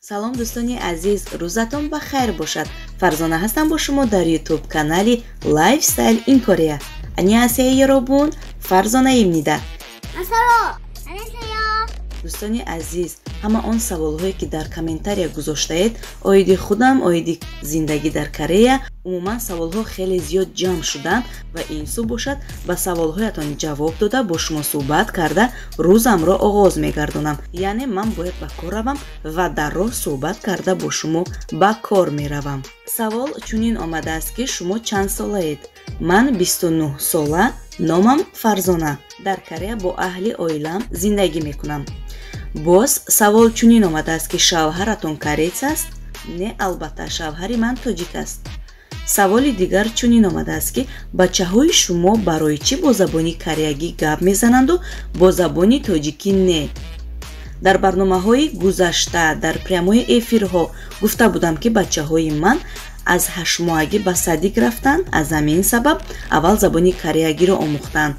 Салом дӯстони азиз, рӯзатон ба хайр бошад. Фарзона ҳастам бо шумо дар YouTube канали Lifestyle in Korea. 안녕하세요 여러분, Фарзона입니다. Дӯстони азиз, ҳама он саволҳое ки дар комментария гузоштаед оиди худам, оиди зиндагӣ дар Корея, умуман саволҳо хеле зиёд ҷамъ шуданд ва ин сӯ бошад ба саволҳоятон ҷавоб дода бо шумо суҳбат карда рӯзамро оғоз мегардонам. Яъне ман бояд ба кор равам ва дар роҳ суҳбат карда бо шумо ба кор меравам. Савол чунин омадааст ки шумо чанд солаед? Ман 29 сола, номам Фарзона. Дар Корея бо аҳли оилам зиндагӣ мекунам. Боз савол чунин омадааст ки шавҳаратон кореец аст? Не, албатта, шавҳари ман тоҷик аст. Саволи дигар чунин омадааст ки бачаҳои шумо барои чӣ бо забони кореягӣ гап мезананду бо забони тоҷикӣ не? Дар барномаҳои гузашта, дар прямои эфирҳо гуфта будам ки бачаҳои ман аз ҳаштмоҳагӣ ба садик рафтанд, аз ҳамин сабаб аввал забони кореягиро омӯхтанд,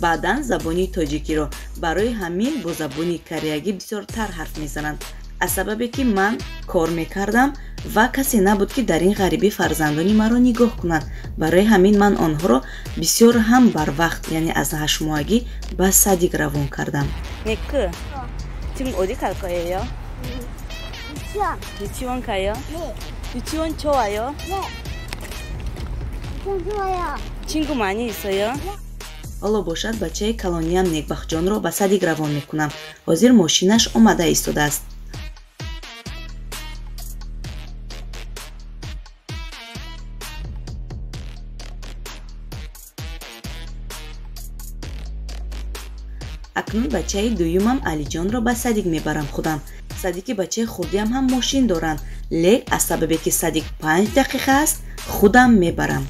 баъдан забони тоҷикиро. Барои ҳамин бо забони кореягӣ бисёртар ҳарф мезананд. Аз сабабе ки ман кор мекардам ва касе набуд ки дар ин ғарибӣ фарзандони маро нигоҳ кунад. Барои ҳамин ман онҳоро бисёр ҳам барвақт, яъне аз ҳаштмоҳагӣ ба садик равон кардам. 니크, 지금 어디 갈 거예요? 유치원. 유치원 가요? 네. 유치원 좋아요? 네. 유치원 좋아요. 친구 많이 있어요? 네. Ҳоло бошад бачаи калониям Некбахтҷонро ба садик равон мекунам. Ҳозир мошинаш омада истодааст. Акнун бачаи дуюмам Алиҷонро ба садик мебарам худам. Садики бачаи хурдиам ҳам мошин доранд, лек аз сабабе ки садик 5 дақиқа аст, худам мебарам.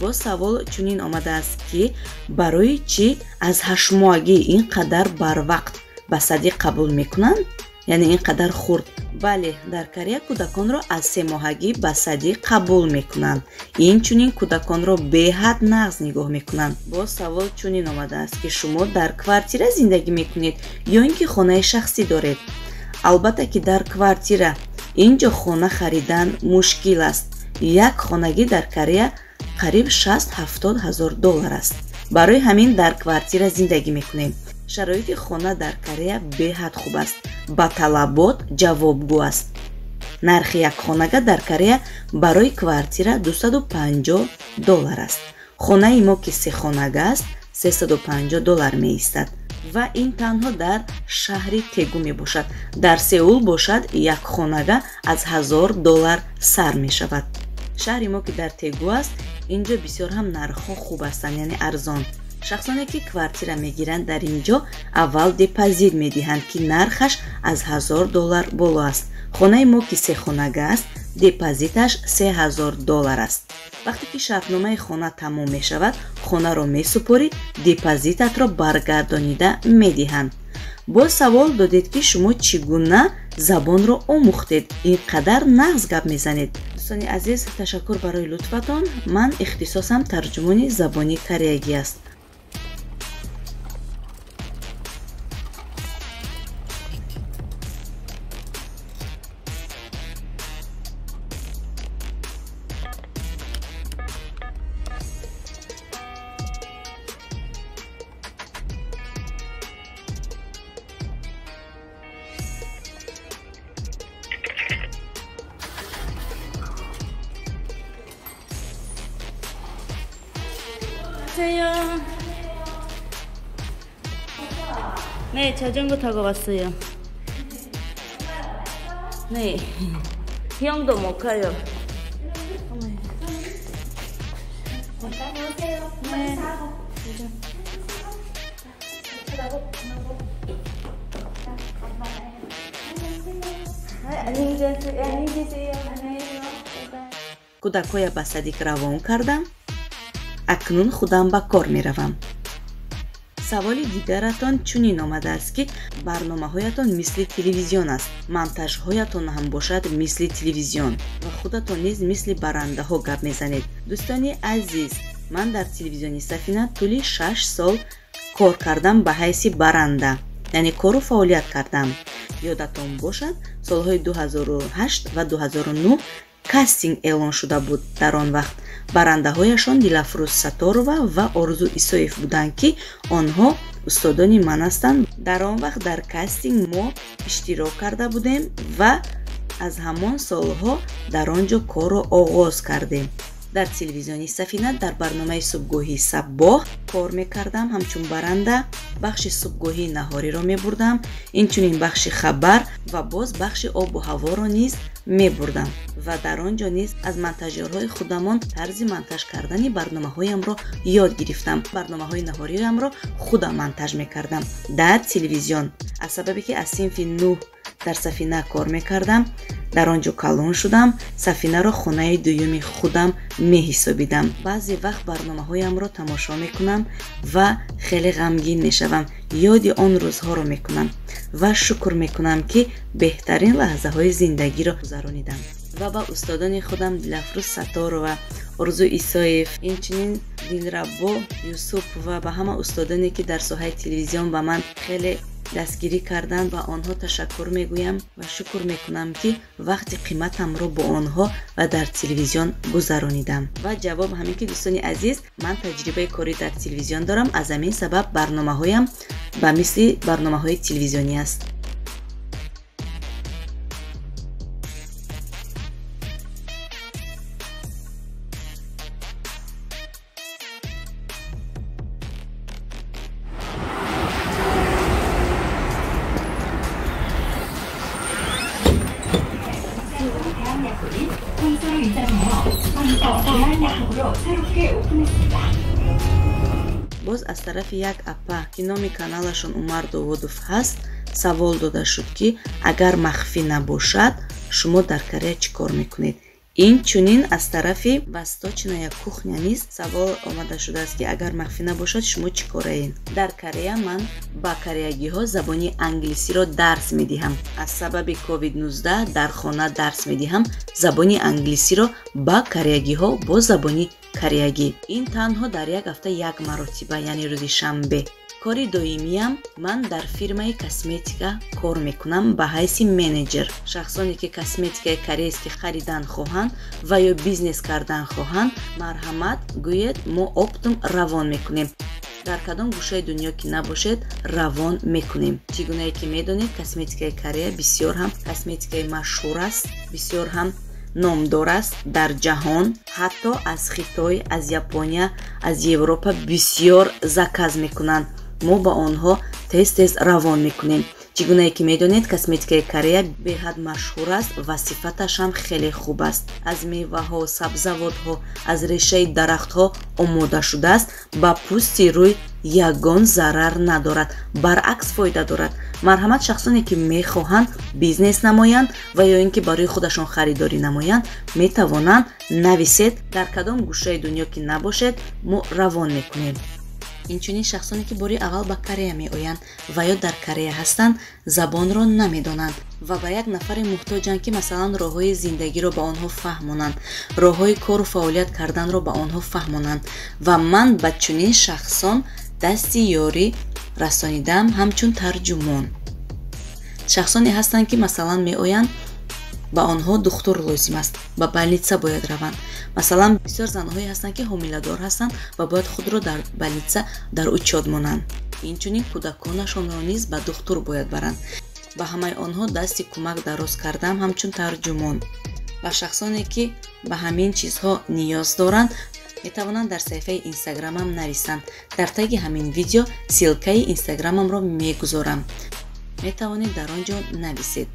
Боз савол чунин омадааст ки барои чӣ аз ҳаштмоҳагӣ ин қадар барвақт ба садик қабул мекунанд? Яъне ин қадар хурд. Бале, дар Корея кӯдаконро аз семоҳагӣ ба садик қабул мекунанд. Инчунин кӯдаконро беҳад нағз нигоҳ мекунанд. Боз савол чунин омадааст ки шумо дар квартира зиндагӣ мекунед ё ин ки хонаи шахсӣ доред? Албатта ки дар квартира. Ин ҷо хона харидан мушкил аст. Як хонагӣ дар Корея қариб 60-70 ҳазор доллар аст. Барои ҳамин дар квартира зиндагӣ мекунем. Шароити хона дар Корея беҳад хуб аст, ба талабот ҷавобгӯ аст. Нархи як хонага дар Корея барои квартира 250 доллар аст. Хонаи мо ки сехонага аст, 350 доллар меистад ва ин танҳо дар шаҳри Тегу мебошад. Дар Сеул бошад як хонага аз 1000 доллар сар мешавад. Шаҳри мо ки дар Тегу аст, ин ҷо бисёр ҳам нархҳо хуб ҳастанд, яъне арзон. Шахсоне ки квартира мегиранд дар ин ҷо аввал депозит медиҳанд ки нархаш аз 1000 доллар боло аст. Хонаи мо ки сехонага аст, депозиташ 3000 доллар аст. Вақте ки шартномаи хона тамом мешавад, хонаро месупорӣ, депозитатро баргардонида медиҳанд. Боз савол додед ки шумо чӣ гуна забонро омӯхтед, ин қадар нағз гап мезанед. Дӯстони азиз, ташаккур барои лутфатон. Ман ихтисосам тарҷумони забони кореягӣ аст. 안녕하세요. 네, 자전거 타고 왔어요. 네, 형도 못 가요. 네. 안녕히 계세요. 안녕히 계세요. Кӯдакҳоя ба садик равон кардам. Акнун худам ба кор меравам. Саволи дигаратон чунин омадааст ки барномаҳоятон мисли телевизион аст, монтажҳоятон ҳам бошад мисли телевизион ва худатон низ мисли барандаҳо гап мезанед. Дӯстони азиз, ман дар телевизиони Сафина тӯли 6 сол кор кардам ба ҳайси баранда. яъне кору фаъолият кардам. Ёдатон бошад, солҳои 2008 ва 2009 кастинг эълон шуда буд. Дар он вақт барандаҳояшон Дилафрӯз Сатторова ва Орзу Исоев буданд, ки онҳо устодони ман ҳастанд. Дар он вақт дар кастинг мо иштирок карда будем ва аз ҳамон солҳо дар он ҷо корро оғоз кардем. Дар телевизиони Сафина дар барномаи субҳгоҳии Саббоҳ кор мекардам ҳамчун баранда. Бахши субҳгоҳии наҳориро мебурдам, инчунин бахши хабар ва боз бахши обу ҳаворо низ мебурдам ва дар он ҷо низ аз монтажёрҳои худамон тарзи монтаж кардани барномаҳоямро ёд гирифтам. Барномаҳои наҳориямро худам монтаж мекардам дар телевизион. Аз сабабе ки аз синфи 9 дар Сафина кор мекардам, дар он ҷо калон шудам, Сафинаро хонаи дуюми худам меҳисобидам. Баъзе вақт барномаҳоямро тамошо мекунам ва хеле ғамгин мешавам, ёди он рӯзҳоро мекунам ва шукр мекунам, ки беҳтарин лаҳзаҳои зиндагиро гузаронидам. Ва ба устодони худам Дилафрӯз Сатторова, Орзу Исоев, инчунин Дилрабо Юсупова, ба ҳама устодоне, ки дар соҳаи телевизион ба ман хеле дастгирӣ карданд, ба онҳо ташаккур мегӯям ва шукр мекунам, ки вақти қиматамро бо онҳо ва дар телевизион гузаронидам. Ва ҷавоб ҳамин ки, дӯстони азиз, ман таҷрибаи корӣ дар телевизион дорам, аз ҳамин сабаб барномаҳоям ба мисли барномаҳои телевизионӣ аст. Боз аз тарафи як апа, ки номи каналашон Умар Довудов ҳаст, савол дода шуд, ки агар махфӣ набошад, шумо дар Корея чӣ кор мекунед? Инчунин аз тарафи Восточная кухня низ савол омада шудааст, ки агар махфӣ набошад, шумо чӣ кораед? Дар Корея ман ба кореягиҳо забони англисиро дарс медиҳам. Аз сабаби COVID-19 дар хона дарс медиҳам забони англисиро ба кореягиҳо бо забони кореягӣ. Ин танҳо дар як ҳафта як маротиба, яъне рӯзи шанбе. Кори доимиям ман дар фирмаи косметика кор мекунам ба ҳайси менеҷер. Шахсоне ки косметикаи корейски харидан хоҳанд ва ё бизнес кардан хоҳанд, марҳамат гӯед, мо оптом равон мекунем. Дар кадом гӯшаи дунё ки набошед, равон мекунем. Чӣ гунае ки медонед, косметикаи Корея бисёр ҳам косметикаи машҳур аст, бисёр ҳам номдор аст дар ҷаҳон. Ҳатто аз Хитой, аз Япония, аз Европа бисёр заказ мекунанд. Мо ба онҳо тез-тез равон мекунем. Чӣ гунае ки медонед, косметикаи Корея беҳад машҳур аст ва сифаташ ҳам хеле хуб аст. Аз меваҳо, сабзавотҳо, аз решаи дарахтҳо омода шудааст, ба пӯсти рӯй ягон зарар надорад, баръакс фоида дорад. Марҳамат, шахсоне ки мехоҳанд бизнес намоянд ва ё ин ки барои худашон харидорӣ намоянд, метавонанд нависед. Дар кадом гӯшаи дунё ки набошед, мо равон мекунем. Инчунин шахсоне ки бори аввал ба Корея меоянд ва ё дар Корея ҳастанд, забонро намедонанд ва ба як нафаре муҳтоҷанд, ки масалан роҳҳои зиндагиро ба онҳо фаҳмонанд, роҳҳои кору фаъолият карданро ба онҳо фаҳмонанд. Ва ман ба чунин шахсон дасти ёрӣ расонидам ҳамчун тарҷумон. Шахсоне ҳастанд, ки масалан меоянд, ба онҳо духтур лозим аст, ба больница бояд раванд. Масалан, бисёр занҳое ҳастанд, ки ҳомиладор ҳастанд ва бояд худро дар больница дар учёт монанд. Инчунин кӯдаконашонро низ ба духтур бояд баранд. Ба ҳамаи онҳо дасти кӯмак дароз кардам ҳамчун тарҷумон. Ба шахсоне ки ба ҳамин чизҳо ниёз доранд, метавонанд дар саҳифаи инстаграмам нависанд. Дар таги ҳамин видео ссилкаи инстаграмамро мегузорам. Метавонед дар он ҷо нависед.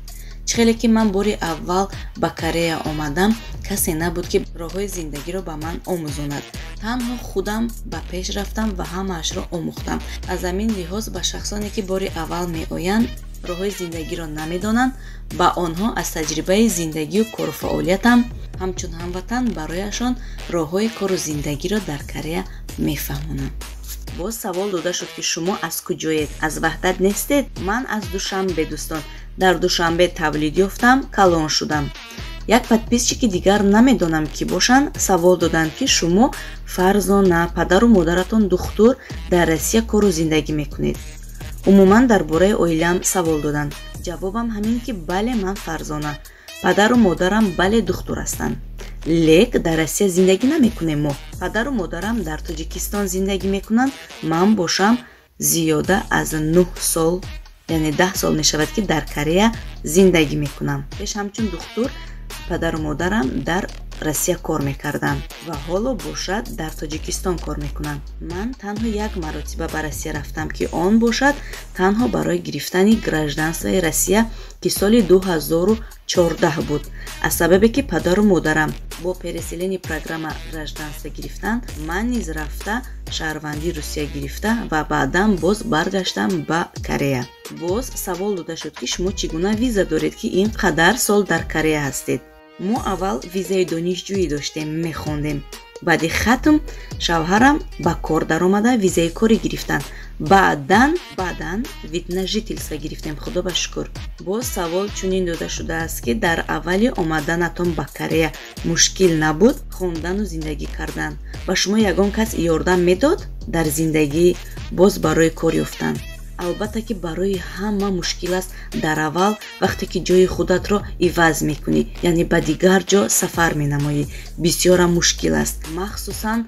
Чӣ хеле ки ман бори аввал ба Корея омадам, касе набуд, ки роҳҳои зиндагиро ба ман омӯзонад. Танҳо худам ба пеш рафтам ва ҳамаашро омӯхтам. Аз ҳамин лиҳоз ба шахсоне ки бори аввал меоянд, роҳҳои зиндагиро намедонанд, ба онҳо аз таҷрибаи зиндагию кору фаъолиятам ҳамчун ҳамватан барояшон роҳҳои кору зиндагиро дар Корея мефаҳмонам. Боз савол дода шуд, ки шумо аз куҷоед? Аз Ваҳдат нестед? Ман аз Душанбе, дӯстон. Дар Душанбе тавлид ёфтам, калон шудам. Як подписчики дигар, намедонам ки бошанд, савол доданд, ки шумо Фарзона, падару модаратон духтур, дар Россия кору зиндагӣ мекунед. Умуман дар бораи оилаам савол доданд. Ҷавобам ҳамин ки бале, ман Фарзона, падару модарам бале духтур ҳастанд, лек дар Россия зиндагӣ намекунем. Мо падару модарам дар Тоҷикистон зиндагӣ мекунанд. Ман бошам зиёда аз 9 сол, яъне 10 сол мешавад, ки дар Корея зиндагӣ мекунам. Пеш ҳамчун духтур падару модарам дар Россия кор мекарданд ва ҳоло бошад дар Тоҷикистон кор мекунанд. Ман танҳо як маротиба ба Россия рафтам, ки он бошад танҳо барои гирифтани гражданствои Россия, ки соли 2014 буд. Аз сабабе ки падару модарам бо переселение программа гражданство гирифтанд, ман низ рафта шаҳрвандии Русия гирифта ва баъдан боз баргаштам ба Корея. Боз савол дода шуд, ки шумо чӣ гуна виза доред, ки ин қадар сол дар Корея ҳастед? Мо аввал визаи донишҷӯӣ доштем, мехондем. Баъди хатм шавҳарам ба кор даромада, визаи корӣ гирифтанд. Баъдан вид на жительство гирифтем, худо ба шукр. Боз савол чунин дода шудааст, ки дар аввали омаданатон ба Корея мушкил набуд хондану зиндагӣ кардан? Ба шумо ягон кас ёрдам медод дар зиндагӣ, боз барои кор ёфтан? Албатта ки барои ҳама мушкил аст дар аввал, вақте ки ҷои худатро иваз мекунӣ, яъне ба дигар ҷо сафар менамоӣ, бисёрам мушкил аст, махсусан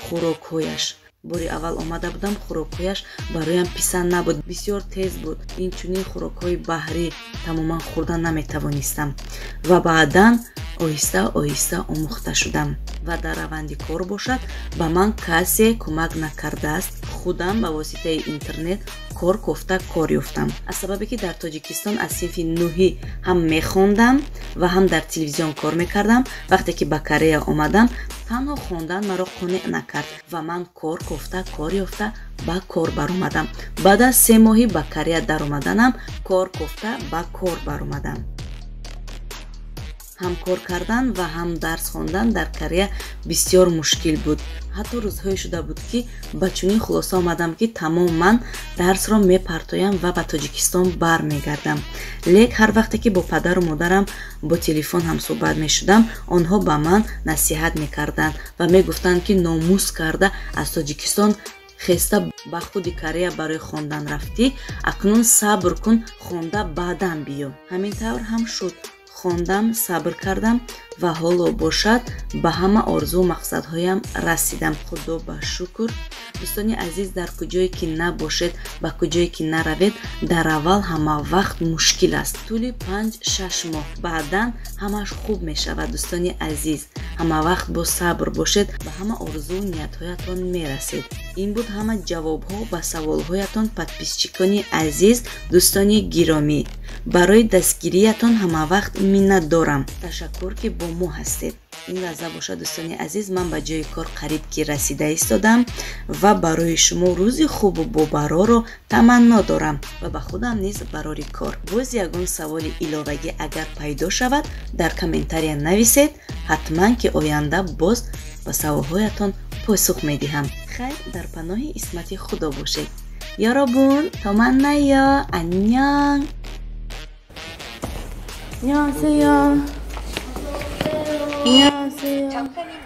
хӯрокҳояш. Бори аввал омада будам, хӯрокҳояш бароям писанд набуд, бисёр тез буд. Инчунин хӯрокҳои баҳрӣ тамоман хӯрда наметавонистам ва баъдан оҳиста оҳиста омӯхта шудам. Ва дар раванди кор бошад ба ман касе кӯмак накардааст, худам ба воситаи интернет кор кофта кор ёфтам. Аз сабабе ки дар Тоҷикистон аз синфи нӯҳӣ ҳам мехондам ва ҳам дар телевизион кор мекардам, вақте ки ба Корея омадам, танҳо хондан маро қонеъ накард ва ман кор кофта, кор ёфта, ба кор баромадам. Баъд аз 3 моҳи ба Корея даромаданам кор кофта ба кор баромадам. Ҳам кор кардан ва ҳам дарс хондан дар Корея бисёр мушкил буд. Ҳатто рӯзҳое шуда буд, ки ба чунин хулоса омадам, ки тамоман дарсро мепартоям ва ба Тоҷикистон бармегардам. Лек ҳар вақте ки бо падару модарам бо телефон ҳамсӯҳбат мешудам, онҳо ба ман насиҳат мекарданд ва мегуфтанд, ки номус карда аз Тоҷикистон хеста ба худи Корея барои хондан рафтӣ, акнун сабр кун, хонда баъдан биё. Ҳамин тавр ҳам шуд. Хондам, сабр кардам ва ҳоло бошад ба ҳама орзуу мақсадҳоям расидам, худо ба шукр. Дӯстони азиз, дар куҷое ки набошед, ба куҷое ки наравед, дар аввал ҳама вақт мушкил аст, тӯли 5-6 моҳ, баъдан ҳамаш хуб мешавад. Дӯстони азиз, ҳама вақт бо сабр бошед, ба ҳама орзуу ниятҳоятон мерасед. Ин буд ҳама ҷавобҳо ба саволҳоятон, подписчикони азиз, дӯстони гиромӣ. Барои дастгириятон ҳама вақт миннат дорам. Ташаккур, ки бо мо ҳастед. Ин лаҳза бошад, дӯстони азиз, ман ба ҷои кор қариб ки расида истодам ва барои шумо рӯзи хубу бобарорро таманно дорам ва ба худам низ барори кор. Боз ягон саволи иловагӣ агар пайдо шавад, дар комментария нависед, ҳатман ки оянда боз ба саволҳоятон посух медиҳам. Хайр, дар паноҳи исмати Худо бошед. Ёробун, то 만나요. 안녕. 안녕하세요. 안녕하세요.